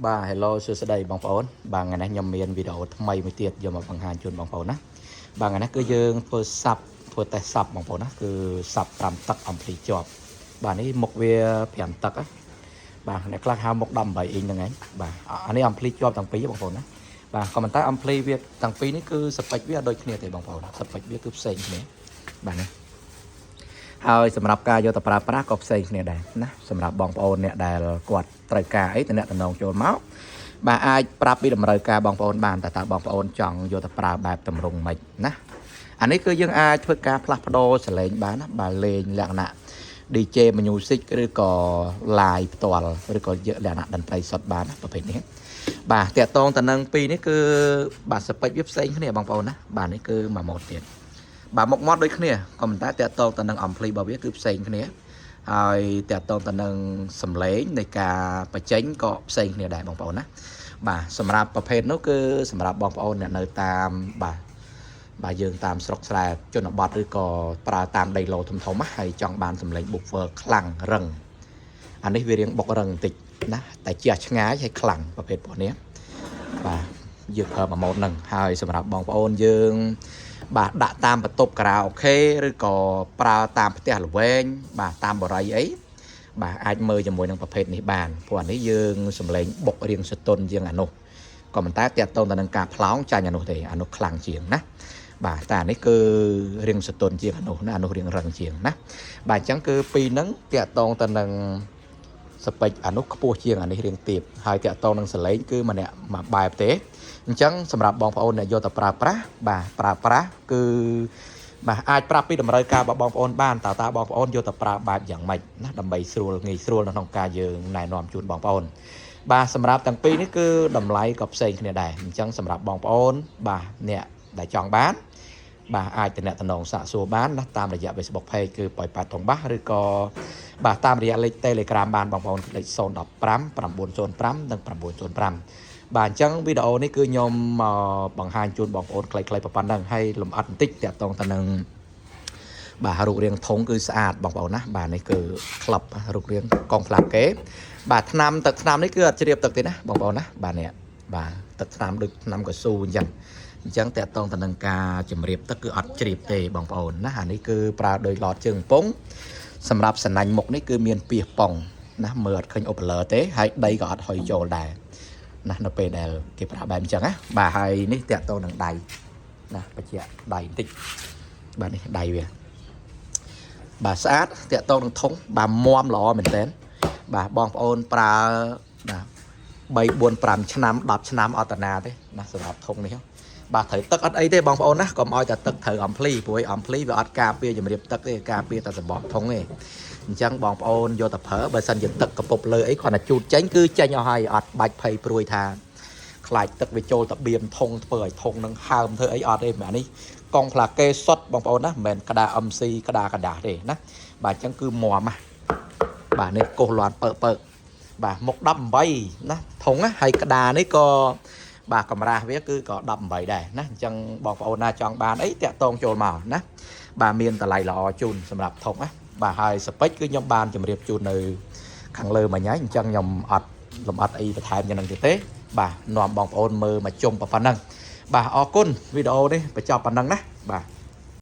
បាទ Hello សួស្តីបងប្អូនបាទថ្ងៃនេះខ្ញុំមានវីដេអូថ្មីមួយទៀតយកមកបង្ហាញជូនបងប្អូនណាបាទថ្ងៃនេះគឺយើងធ្វើ sub ធ្វើតេស្ត sub បងប្អូនណាគឺ sub 5ទឹក ampli ជាប់បាទនេះមុខវា5ទឹកណាបាទអ្នកខ្លះហៅមុខ18អ៊ីងហ្នឹងឯងបាទអានេះ ampli ជាប់ទាំងពីរបងប្អូនណាបាទក៏ប៉ុន្តែ ampli វាទាំងពីរនេះគឺ spec វាអត់ដូចគ្នាទេបងប្អូន spec វាគឺផ្សេងគ្នាបាទនេះ ហើយសម្រាប់ការយកទៅប្រើប្រាស់ក៏ផ្សេងគ្នាដែរណាសម្រាប់បងប្អូនអ្នកដែលគាត់ត្រូវការអីតំណតំណងចូលមកបាទអាចប្រាប់ពីតម្រូវការបងប្អូនបានតើបងប្អូនចង់យកទៅប្រើបែបតម្រង់ម៉េចណាអានេះគឺយើងអាចធ្វើការផ្លាស់ប្ដូរសលេងបានណាបាទលេងលក្ខណៈ DJ music ឬក៏ live ផ្ទាល់ឬក៏យកលក្ខណៈតន្ត្រីសុទ្ធបានណាប្រភេទនេះបាទតាក់តងទៅនឹងពីរនេះគឺបាទ spec វាផ្សេងគ្នាបងប្អូនណាបាទនេះគឺមួយម៉ូតទៀត បាទមុខមាត់ដូចគ្នាក៏ប៉ុន្តែតាក់តងទៅនឹង ampli របស់វាគឺផ្សេងគ្នាហើយតាក់ទងទៅនឹងសំឡេងនៃការបញ្ចេញក៏ផ្សេងគ្នាដែរបងប្អូនណាបាទសម្រាប់ប្រភេទនោះគឺសម្រាប់បងប្អូនអ្នកនៅតាមបាទបាទយើងតាមស្រុកស្រែជនបទឬក៏ប្រើតាមដីឡូធំធំណាហើយចង់បានសំឡេង buffer ខ្លាំងរឹងអានេះវារៀងបុករឹងបន្តិចណាតែជះឆ្ងាយហើយខ្លាំងប្រភេទពួកនេះបាទយើងប្រើមួយម៉ូតហ្នឹងហើយសម្រាប់បងប្អូនយើង បាទដាក់តាមបន្ទប់ខារ៉ាអូខេឬក៏ប្រើតាមផ្ទះល្វែងបាទតាមបរិយអីបាទអាចមើលជាមួយនឹងប្រភេទនេះបានព្រោះអានេះយើងសំឡេងបុករៀងសតុនជាងអានោះក៏ប៉ុន្តែតាក់ទងទៅនឹងការផ្លោងចាញ់អានោះទេអានោះខ្លាំងជាងណាបាទតែអានេះគឺរៀងសតុនជាងអានោះណាអានោះរៀងរឹងជាងណាបាទអញ្ចឹងគឺពីរហ្នឹងតាក់ទងទៅនឹង spec អានោះខ្ពស់ជាងអានេះរៀងទាបហើយតាក់ទងនឹងសលេងគឺម្នាក់មួយបែបទេអញ្ចឹងសម្រាប់បងប្អូនអ្នកយកទៅប្រើប្រាស់បាទប្រើប្រាស់គឺបាទអាចប្រាប់ពីតម្រូវការរបស់បងប្អូនបានតើបងប្អូនយកទៅប្រើបែបយ៉ាងម៉េចណាដើម្បីស្រួលងាយស្រួលនៅក្នុងការយើងណែនាំជូនបងប្អូនបាទសម្រាប់ទាំងពីរនេះគឺតម្លៃក៏ផ្សេងគ្នាដែរអញ្ចឹងសម្រាប់បងប្អូនបាទអ្នកដែលចង់បាន បាទអាចតំណតំណងសាកសួរបានណាតាមរយៈ Facebook Page គឺប៉ោយប៉ែតថងបាសឬក៏បាទតាមរយៈលេខ Telegram បានបងប្អូនលេខ015 905និង905បាទអញ្ចឹងវីដេអូនេះគឺខ្ញុំមកបង្ហាញជូនបងប្អូនខ្លីៗប៉ុណ្ណឹងហើយលំអិតបន្តិចតាក់ទងទៅនឹងបាទរូបរាងធុងគឺស្អាតបងប្អូនណាបាទនេះគឺក្លឹបរូបរាងកងផ្លាកគេបាទថ្នាំទឹកថ្នាំនេះគឺអត់ជ្រាបទឹកទេណាបងប្អូនណាបាទនេះបាទទឹកថ្នាំដូចថ្នាំកស៊ូអញ្ចឹង អញ្ចឹងតាក់ទងទៅនឹងការជំរាបទឹកគឺអត់ជ្រាបទេបងប្អូនណាអានេះគឺប្រើដោយឡតជើងពងសម្រាប់សណាញ់មុខនេះគឺមានពីសប៉ុងណាមើលអត់ឃើញអូបល័រទេហើយដីក៏អត់ហុយចូលដែរណានៅពេលដែលគេប្រើបែបអញ្ចឹងណាបាទហើយនេះតាក់ទងនឹងដៃណាបញ្ជាក់ដៃបន្តិចបាទនេះដៃវាបាទស្អាតតាក់ទងនឹងធុងបាទមាំល្អមែនតើបាទបងប្អូនប្រើបាទ3 4 5ឆ្នាំ10ឆ្នាំអត់តាណាទេណាសម្រាប់ធុងនេះ បាទត្រូវទឹកអត់អីទេបងប្អូនណាកុំឲ្យតែទឹកត្រូវ ampli ព្រោះ ampli វាអត់ការពារជំរាបទឹកទេការពារតែសម្បកធុងទេអញ្ចឹងបងប្អូនយកទៅប្រើបើសិនជាទឹកកពុបលើអីគ្រាន់តែជូតចេញគឺចេញអស់ហើយអត់បាច់ភ័យព្រួយថាខ្លាចទឹកវាចូលទៅបៀមធុងធ្វើឲ្យធុងនឹងហើមធ្វើអីអត់ទេអានេះកង់ផ្លាកេសុតបងប្អូនណាមិនមែនក្តារ MC ក្តារកដាស់ទេណាបាទអញ្ចឹងគឺមាំណាបាទនេះកោសលាន់ពើពើបាទមុខ18ណាធុងណាហើយក្តារនេះក៏ បាទកម្រាស់វាគឺក៏18ដែរណាអញ្ចឹងបងប្អូនណាចង់បានអីតាក់ទងចូលមកណាបាទមានតម្លៃល្អជូនសម្រាប់ធុងណាបាទហើយ spec គឺខ្ញុំបានជម្រាបជូននៅខាងលើមិញហើយអញ្ចឹងខ្ញុំអត់លំអិតអីបន្ថែមយ៉ាងហ្នឹងទៀតទេបាទនាំបងប្អូនមើលមកជុំប៉ុណ្ណឹងបាទអរគុណវីដេអូនេះបញ្ចប់ប៉ុណ្ណឹងណាបាទ។